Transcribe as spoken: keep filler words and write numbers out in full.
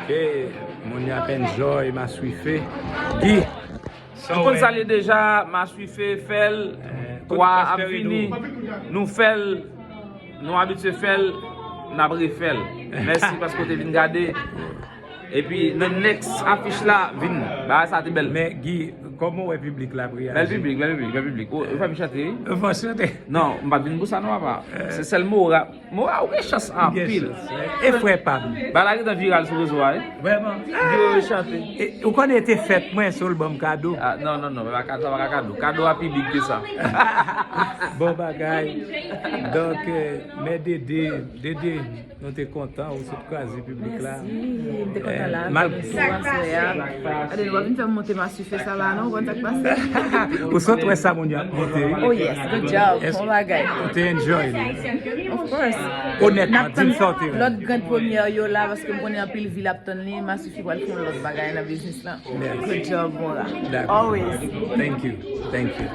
Hey, moun y ap enjoy Maswife. Guy, nou konn sa l ye deja, Maswife fè l, twa ap vini, nou fè l, nou abitye fè l, n ap refè l. Mèsi paske w te vin gade. Epi nan next afich la, vin. Bagay sa te bèl. Men Guy, kòman w wè piblik la ap reyaji? Bèl piblik, bèl piblik, bèl piblik. Ou fè m chante, wi. Ou fè m chante? Non, m pa t vin pou sa non, papa. Se sèl mora. Mora, ou gen chans anpil. E frè pa m. Bagay la gentan viral sou rezo a, wi. Vrèman? Yo chante. Ou konnen te fèt mwen, sou l ban m kado. Non, non, non, pa kado, pa kado. Kado a pi big ke sa. Bon bagay. Donk, men Dede, Dede, nou te kontan, ou sot kraze piblik la. Mèsi, m te kontan la, mal sou aswè a. Gade, nou pa vin fè m monte Maswife sa la non, ou konn sa k pase? Ou sot wè sa moun yo ap monte, wi. Oh yes, good job, bon bagay. Ou te enjoy li? Of course. Onètman, di m sa w te renmen. Lòt grand premyè yo la, paske m konnen anpil vil ap tann li, Maswife pral fè yon lòt bagay nan biznis lan. Good job, Mora. Always. Thank you. Thank you.